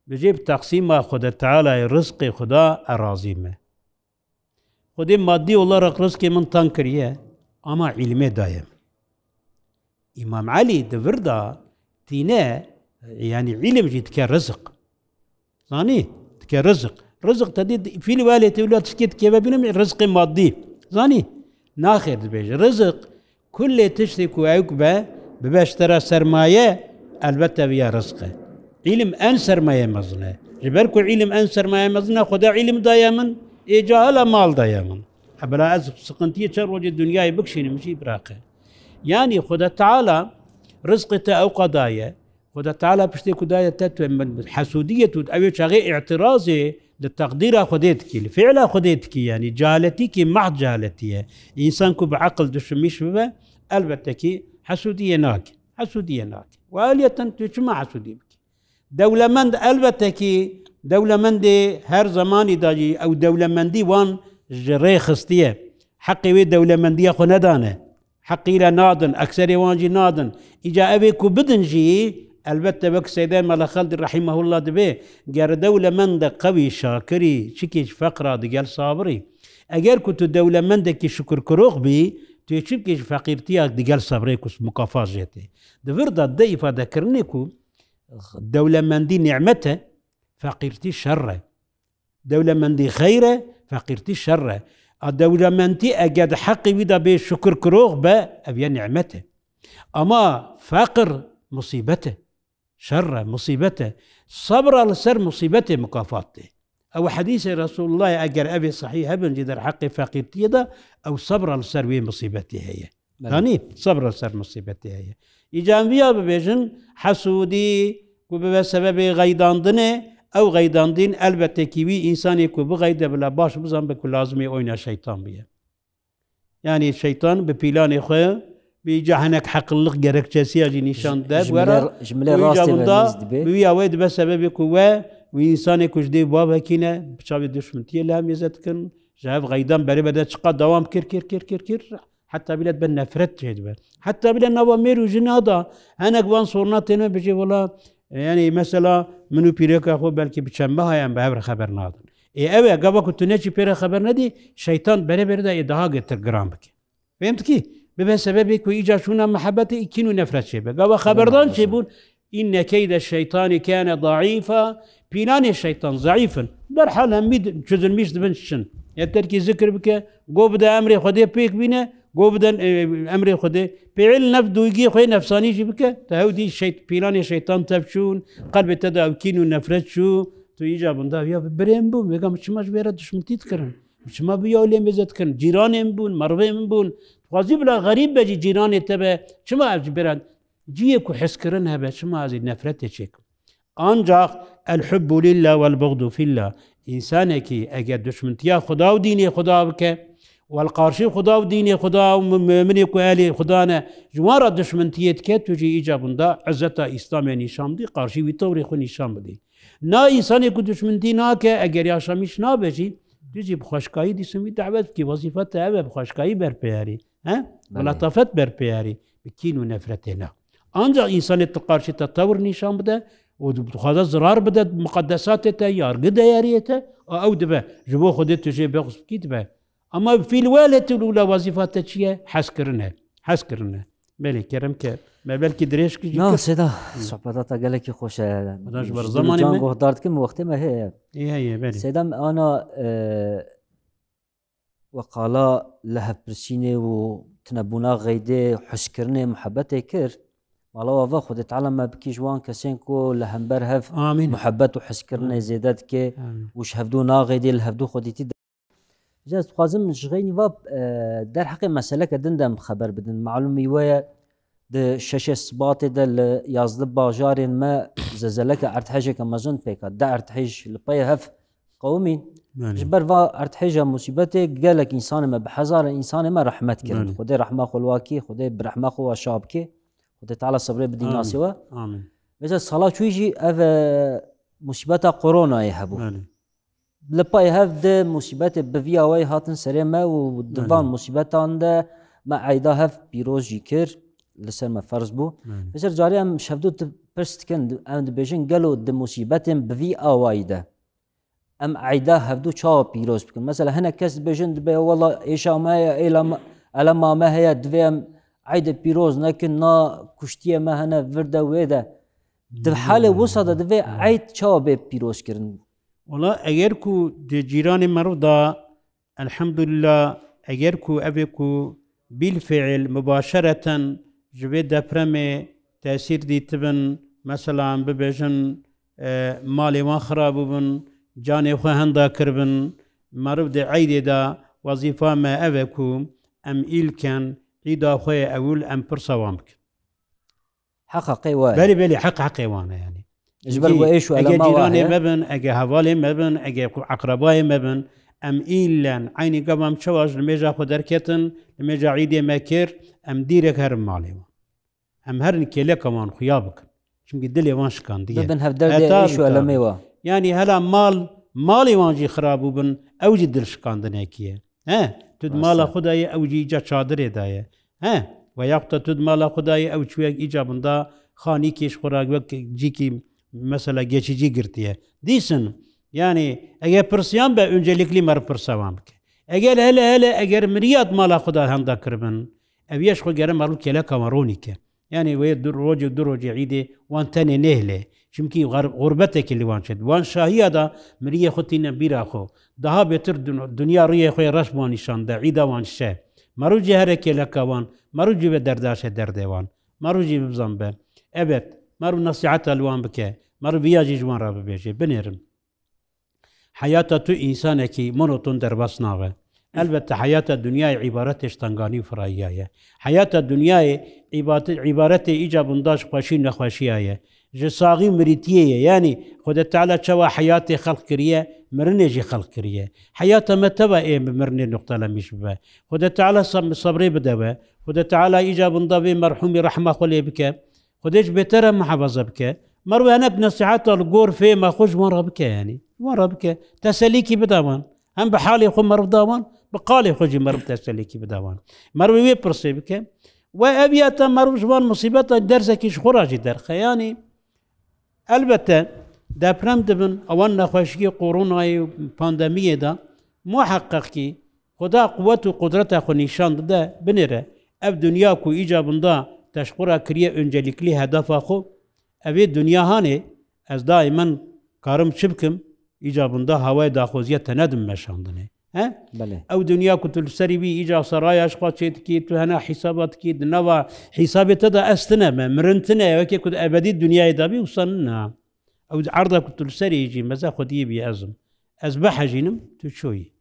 Bijê bi teqsîma Xweda Tealayê rizqê Xweda e razî me. Xwedê madî olarak rizqê min tang kiriye, ama îlmê daye min. Îmam Elî di vir de tîne, yanî îlim jî dike rizq. Zanî? Dike rizq. Rizq te dî fîl welê tê wila tişkê dikeve bînim rizqê madî. Zanî? Naxêr dibêje. Rizq Kulê tiştê ku ewk be, bibe ji te re sermaye, elbette viya rizq e. Îlim en sermaye mezin e. Ji ber ku îlim en sermaye mezin e, Xweda îlim daye min, ê cahila mal daye min. E, bila ez siqintiyê çend rojê dinyayê bikşînim jî biraqe. Yanî Xweda Teala rizqê te ewqa daye, Xweda Teala piştê ku daye te, tu hesûdiyê tu, ew ê çaxê îtirazê li teqdîra Xwedê dikî, li fiîla Xwedê dikî, yanî cehaletî kî mahd cehaletî ye. Însan ku bi eqil duşimîş bibe, elbette kî hesûdiyê nake. Hesûdiyê nake. Û aliyeten tu çima hesûdî bikî? Dewlemend, elbette kî dewlemendê her zemanî de jî ew dewlemendî wan ji rê xistiye. Heqê wê dewlemendiya xwe nedane. Heqî re nadin, ekserê wan jî nadin. Îca ev ê ku bidin jî, elbette wek Seydê Mela Xeldî rahîmehullah dibê, ger dewlemende qewî şakirî, çikî ji feqra digel sabirî. Eger ku tu dewlemendekî şukurkirox bî, tu yê çi bikî ji feqîrtiya digel sebrê ku mukafat jê tê. Di vir de dide îfadekirinê ku dewlemendî nîmet e, feqîrtî şer e. Dewlemendî xeyr e, feqîrtî şer e. A dewlemendî eger di heqê wî de bê şukirkirox be, ev ye nîmet e. Ama feqir musîbet e. Şer e, musîbet e. Sebra li ser musîbetê mukafat tê. Ew hedîsê Resûlullahê eger ev ê sehîh hebin jî derheqê feqîrtiyê de, ew sebra li ser wê musîbetê heye. Belê. Danî, sebra ser musîbetê heye. Îca em viya bibêjin, hesûdî ku bibe sebebê xeydandinê, ew xeydandîn elbette kî wî însanê ku bixeyde bila baş bizanbe ku lazimê oyna şeytan biye. Yanî şeytan bi pîlanê xwe, bi îca hinek heqillik gerekçesiya jî nîşan de, ji were, milê, ji milê û îca rastê ve bunda, nêz dibe. Bi wî ya wê dibe sebebê ku we, wî însanê ku ji dê bavekî ne, bi çavê duşmintiyê li hem mêze dikin, ji hev xeydan berê berde çiqa dewam kir, kir, kir, kir, kir. Heta bîle dibe nefret çêdibe. Heta bîle nava mêr û jina da hinek van sorna têne bijê wela, e, yanî mesela min û pîreka xwe belkî bi çend meha yan bi hev re xeber nadin. Ê ew e, gava ku tu neçî pê re xeber nedî, şeytan berê berê de ê daha getir giran bike. Fêm dikî? Bibe sebebê ku îca şûna mihebetê î kîn û nefret çêbe. Gava xeberdan çêbûn, inne keyde şeytanî kâne daîfa, pîlanê şeytan zeîf in. Derhal hemî di-, çözülmüş dibin şin. Yeter ki zikir bike, go bide emrê Xwedê pêk bîne, go bide, e, emrê Xwedê. Pêl nef duygiyê xwe nefsanî jî bike, te hew dî şeyt-, pîlanê şeytan tev çûn, qelbê te de ew kîn û nefret çû, tu îca bunda ya birêm bû, vêga min çima ji vê re duşmintî dikirin? Çima bi ya lê mêze dikin? Cîranê min bûn, merivê min bûn. Dixwazî bila xerîb be jî cîranê te be. Çima ez ji bêra ciyê ku hezkirin hebe, çima ez ê nefretê çêkim? Ancak el hubbu lillah vel buğdu fillah. Însanekî eger duşmintiya Xuda û dînê Xuda bike, wel qarşî Xuda û dînê Xuda û mü-, müminê ku ehlê Xuda ne, ji wan re duşmintiyê dike, tu jî îcabunda izzeta Îslamê nîşan bidî, qarşî wî tewrê xwe nîşan bidî. Na însanê ku duşmintî nake, eger yaşamîş nabe jî, tu jî bi xweşkayî dîsin wî dawet bikî, wezîfa te ev e, bi xweşkayî berpêherî, he? Bi Belê. letafet berpêherî, bi kîn û nefretê ne. Ancak însanê tu qarşî te tewr nîşan bide û dixwaze zirar bide muqedesatê te, yargı değeriyê te, a ew dibe, ji bo Xwedê tu jê bexs bikî dibe. Ama fîl welê tu lûla wezîfa te çi ye? Hez kirine. Hez kirine. Belê, kerem ke. Me belkî dirêj kir jî Na, kir. Seyda, sohbeta te gelekî xweş e. Xuda ji ber Ji zamanê can me. guhdar dikim, wextê me heye. Ê, heye, belê. Seyda, me ana, e, we qala li hevpirsînê û tunebûna xeydê, huşkirinê, muhebetê kir. Mala we ve Xwedê Teala me bikî ji wan kesên ku li hember hev Amîn. muhebet û huşkirinê Amîn. zêde dike Amîn. û ji hevdû naxeydê, li hevdû xwedîtî de. Ez dixwazim ji xeynî va, e, derheqê meseleke din de em xeber bidin. Malûmî we ye, di şeşê Sibatê de li yazdeh bajarên me zezeleke erdhejeke mezin pêk hat. Deh erdhej li pey hev qewimîn. Belê. Ji ber va erdheja musîbetê gelek însanê me, bi hezaran însanê me rehmet kirin. Belê. Xwedê rehma xwe li wa kê, Xwedê bi rehma xwe wa şa bike. Xwedê Teala sebrê bidî Amîn. nasê we. Amîn. Mesela sala çûyî jî ev, e, musîbeta koronayê hebû. Belê. Li pay hev di musîbetê bi vî awayî hatin serê me û di Belê. van musîbetan de me eyda hev pîroz jî kir. Li ser me ferz bû. Belê. Mesela carê em şevdû di pirs dikin, em dibêjin gelo di musîbetên bi vî awayî de em eyda hevdû çawa pîroz bikin? Mesela hinek kes dibêjin, dibê, "Wela êşa me heye, êla me, elema me heye, divê em eydê pîroz nekin, na kuştiyê me hene vir de wê de." Di halê wisa de divê eyd çawa bê pîroz kirin? Wela eger ku di cîranê meriv de, elhamdulillah, eger ku ev ê ku bîlfiil, mubaşereten ji vê depremê tesîr dîtibin, mesela em bibêjin, e, malê wan xirab bûbin, canê xwe henda kiribin, meriv di eydê de wezîfa me ev e ku em îlken îda xwe yê ewil em pirsa wan bikin. Heqa qey wa ye. Belê, belê, heq heqê wan e yani. Ji ber ku êş û Ege elema wa cîranê heye. me bin, ege hevalê me bin, ege ku eqrebayê me bin, em îlen eynî gava em çawa ji limêja xwe derketin, limêja îdê me kir, em dîrek herin malê wan. Em herin kêleka wan xuya bikin. Çimkî dilê wan şikandiye. Bibin hevderdê Heta êş û bi elemê tabi. wa. Yani hela mal, malê wan jî xirab bûbin, ew jî dil şikandinekî ye. He, tu di Rast mala e. xwe de ye, ew jî îca çadirê de ye. He, ve yaxuta tu di mala xwe de ye, ew çûyek îca binda xanîkê ji xwe re wek cîkî mesela geçici girtiye. Dîsin, yani eger pirsiyan be, öncelikli meriv pirsa wan bike. Eger hele hele, eger miriya di mala xwe de henda kiribin, ev yeş xwe gere meriv kêleka wan ronîke. Yani wê du rojê, du rojê îdê wan tenê nêhilê. Çimkî xer-, xurbetekî li wan çêt. Wan şahiya da miriyê xwe tîne bîra xwe. Daha bêtir dun-, dinya rûyê xwe yê reş wan nîşan de, îda wan şe. Meriv jî here kêleka wan, meriv jî ve derdaşe derdê wan. Meriv jî bibzan be. Evet, meriv nesîheta li wan bike. Meriv viya jî ji wan re bibêje. Binêrin. Heyata tu însanekî monoton derbas nabe. Elbette heyata dinyayê îbaretê ji tenganî û firayiya ye. Heyata dinyayê îbate-, îbaretê îca bunda ji xweşî û nexweşiya ye. Ji saxî û mirîtiyê ye. Yanî Xwedê Teala çawa heyatê xelq kiriye, mirinê jî xelq kiriye. Heyata me teva ê bi mirinê nuqtelemîş bibe. Xwedê Teala sab-, sabrê bide we. Xwedê Teala îca bunda vê merhûmî rehma xwe lê bike. Xwedê ji bêtera muhafaza bike. Meriv hinek nesîheta li gor fêma xwe ji wan re bike, yanî. Ji wan re bike. Teselîkî bida wan. Hem bi halê xwe meriv da wan, bi qalê xwe jî meriv teselîkî bida wan. Meriv wê pirsê bike. We ev ya te meriv ji van musîbeta derzekî ji xwe re jî derxe. Yanî, elbette, deprem dibin, ewan nexweşiyê koronayê û pandemiyê de, muheqeq kî Xuda quwet û qudreta xwe nîşan dide, binêre. Ev dinya ku îca binda te ji xwe re kiriye öncelikli hedefa xwe, ev ê dinya hanê, ez daîmen karim çi bikim, îca binda hawayê daxwaziya te nedim meşandinê. He? Belê. Ew dinya ku tu li serî bî, îca seraya ji xwe çê dikî, tu hene hîsaba dikî, di nava hîsabê te de ez tine me, mirin tine ye, wekê ku di ebedî dinyayê de bî, wisa nina. Ew di erda ku tu li serî jî, meze xwediyê bî ez im. Ez bihejînim, tu çoyî.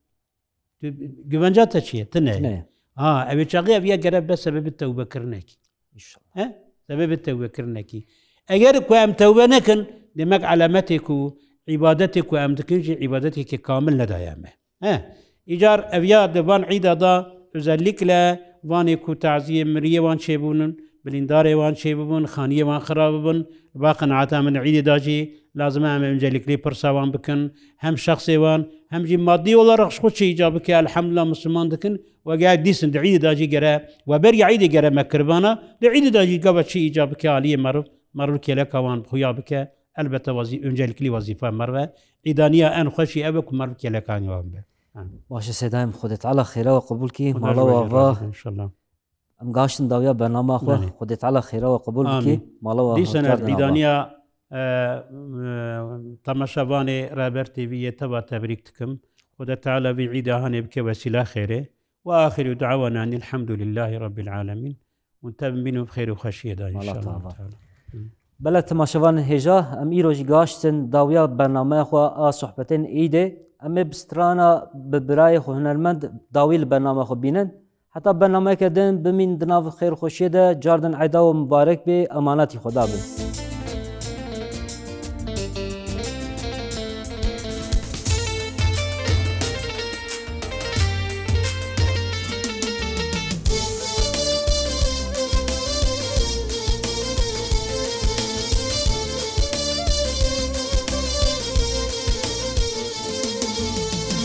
Tu, güvenca te çi ye? Tine ye. Tine ye. Ha, ev ê çaxê ev ya gere be sebebê tewbekirinekî. İnşallah. He? Sebebê tewbekirinekî. Eger ku em tewbe nekin, demek elemetê ku îbadetê ku em dikin jî îbadeteke kamil nedaye me. He. Îcar ev ya di van îda da özellikle vanê ku taziyê miriyê wan çêbûnin, bilîndarê wan çêbibûn, xaniyê wan xirab bibin, ba qenaeta min îdê da jî lazim e em öncelikli pirsa wan bikin, hem şexsê wan, hem jî madî olarak ji xwe çi îca bike, elhamdulillah Müslüman dikin, Weke dîsin di îdê de jî gere, we beriya îdê gere me kiribana, di îdê de jî gava çi îca bike aliyê meriv, meriv kêleka wan xuya bike, elbette wezî-, öncelikli wezîfa meriv e. Îdaniya en xweşî ev e ku meriv kêlekan wan be. Ha. Baş e Seyda min, Xwedê Teala xêra we qebûl kî, Xweda mala ji we we jî va. Razî be, înşallah. Em gaştin dawiya bernama xwe, Belê. Xwedê Teala xêra we qebûl bikî, Amîn. Mala we Dîsan ez îdaniya, e, e, temaşevanê Rehber T V yê teva tebrîk dikim. Xwedê Teala vî îda hanê bike wesîla xêrê. Ve axiru da'wana enilhamdülillahi rabbil alemin. Hûn tevin bînin bi xêr û xweşiyê de, Allah inşallah teala. Teala. Belê temaşevanên hêja, em îro jî gaştin dawiya bernameya xwe a sohbetên îdê. Em ê bi strana bi birayê xwe hunermend dawî li bername xwe bînin. Heta bernameyeke din bimîn di nav xêr û xweşiyê de, cardin eyda we mibarek bê, emanetî Xweda bin.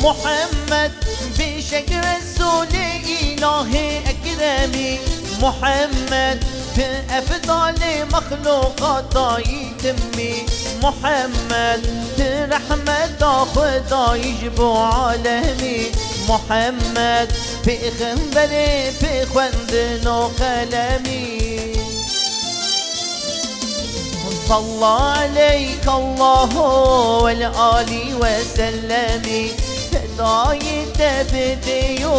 Muhammed, bêşek Resûlê Îlahê Ekremî. Muhammed, tu efdalê mexlûqata yî timî. Muhammed, tu rehmeta Xwedayî ji bo alemî. Muhammed, pêxemberê pê xwendin û qelemî. Salla aleyke Allahu vel ali ve sellemî. Fedayê te bidê yo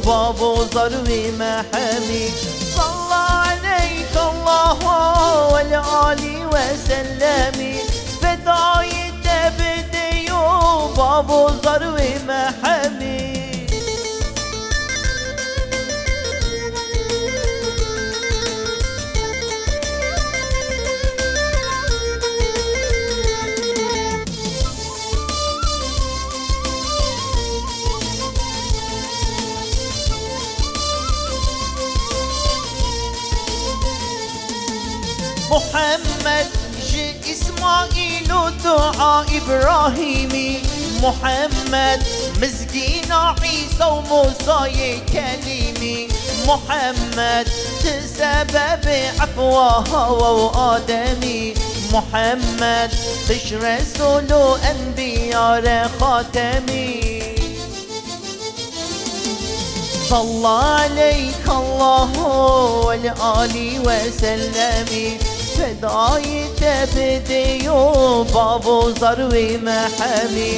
bavo zarwê me hemî. Salla aleyke Allahu vel ali ve sellemî. Fedayê te bidê yo bavo zarwê me hemî. Muhammed ji Îsmaîl û dua Îbrahîmî. Muhammed, mizgîna Îsa û Musayê Kelîmî. Muhammed, tu sebebê efwa Hawa û Ademî. Muhammed, tu ji Resûl û Enbiya re xatemî. Salla aleyke Allahu vel ali ve sellemî. Fedayê te bidê yo bavo zarwê me hemî.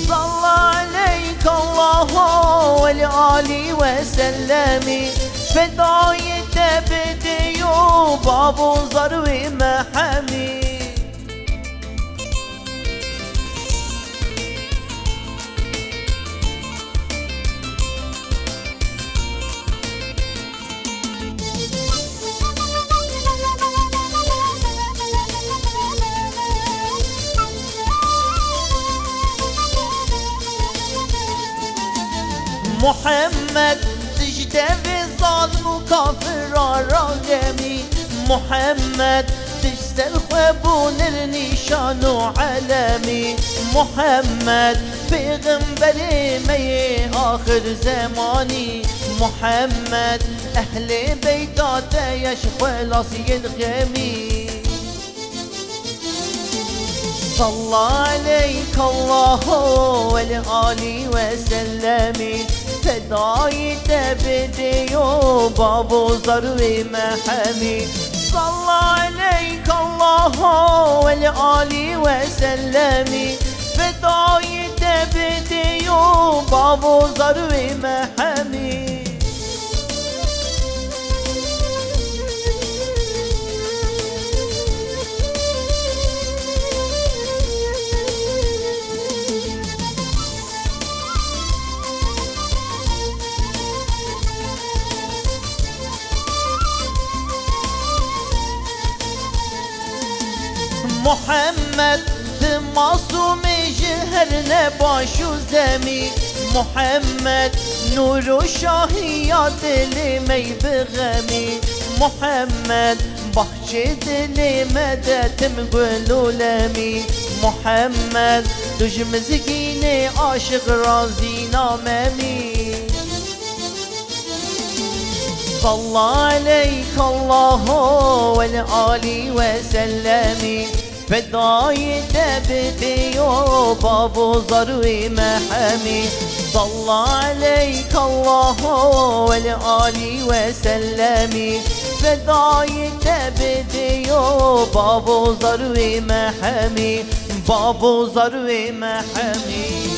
Salla aleyke Allahu vel ali ve sellemî. Fedayê te bidê yo bavo zarwê me hemî. Muhammed, tu ji devê zalim û kafira rademî. Muhammed, tu ji ser xwe bû nir nîşan û elemî. Muhammed, pêxemberê me yê axir zemanî. Muhammed, ehlê beyta te ye ji xwe las yên xemî. Salla aleyke Allahu vel ali ve sellemî. Fedayê te bidê yo bavo zarwê me hemî. Salla aleyke Allahu vel ali ve sellemî. Fedayê te bidê yo bavo zarwê me hemî. Masûmê ji her ne baş û zemî, Muhammed, nûr û şahiya dilê me yî bi xemî. Muhammed, bahçê dilê me de tim gul û lemî. Muhammed, tu ji mizgînê aşiq razî namemî. Salla aleyk Allahu vel ali ve sellemi. Fedayê te bidê yo bavo zarwê me hemî. Salla aleyk Allahu vel ali ve sellemi. Fedayê te bidê yo bavo zarwê me hemî. Bavo zarwê me hemî.